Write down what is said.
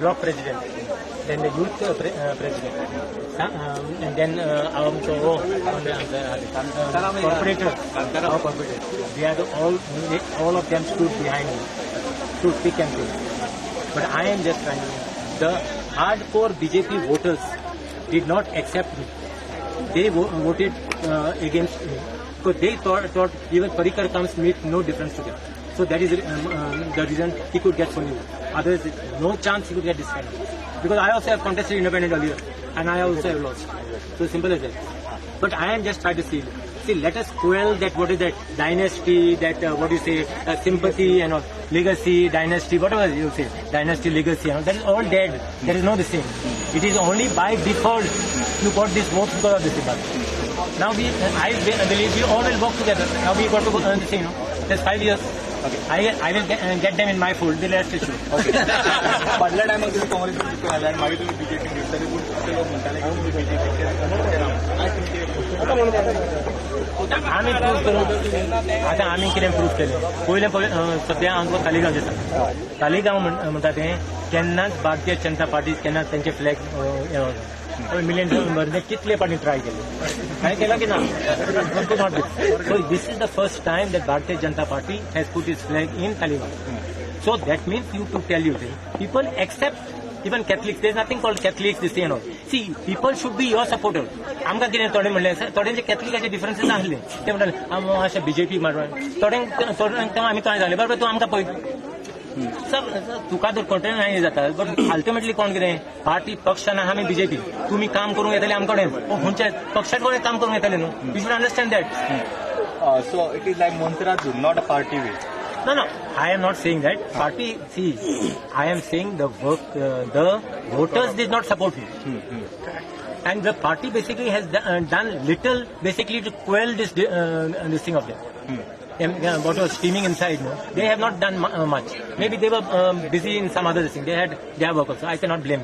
block president, then the youth president, and then आमचो हो corporator, our corporator. They are the all of them stood behind me through thick and thin. But I am just trying to, the hardcore BJP voters did not accept me. They voted against me because they thought even Parrikar comes, make no difference to them. So that is the reason he could get so many votes. Otherwise, no chance he could get this kind of votes. Because I also have contested independent earlier and I also have lost. So simple as that. But I am just trying to see, let us quell that, what is that, dynasty, that, what you say, sympathy and all, legacy, dynasty, whatever you say, dynasty, legacy, and all, that is all dead. There is no the same. It is only by default you got this vote because of this thing. Now I believe we all will work together. Now we got to go, the same, you know, there's 5 years. I will get them in my fold, the rest issue. फाटल्या टायमाक तुम्ही काँग्रेस जिखून आले आनी मागीर तुमी BJP तरी पूण अशे लोक म्हणटाले की तुमी बीजेपीचे. आमी प्रूफ करूं, आतां आमी कितें प्रूफ केलें पयलें पळय. सद्या हांव तुका तालिगांव दिता. तालिगांव म्हणटा तें केन्नाच भारतीय जनता पार्टी केन्नाच तेंचे फ्लॅग मिलियन भरणे कितले पाटी ट्राय केले, कांय केला की ना. Not, so this is the first time that Bharatiya Janata Party has put its flag in Taleigao. So that means you to tell you thing. People accept even Catholics. There's nothing called Catholics, this and all. See, people should be your supporter. आमकां कितें थोडे म्हणलें, थोड्यांचे कॅथलिकाचे डिफरन्सीस आसले, ते म्हणटाले आम अशें बीजेपी मारवा. थोड्यांक आमी थंय जाले बरोबर, तूं आमकां पळय सर, तुका तर कोणतें नाही जाता, बट अल्टिमेटली कोण कितें पार्टी पक्ष ना, आमी बीजेपी. तुमी काम करूंक येतले आमचे कडेन, खंयच्या पक्षात कडेन काम करूंक येतले न्हू. You should understand that. So it is like Monserrate, not a party way. No, I am not saying that. Party, see, I am saying the work, the voters did not support me. And the party basically has done little basically to quell this thing of them. What was steaming inside, no? They have not done much. Maybe they were busy in some other thing. They had their work also. I cannot blame them.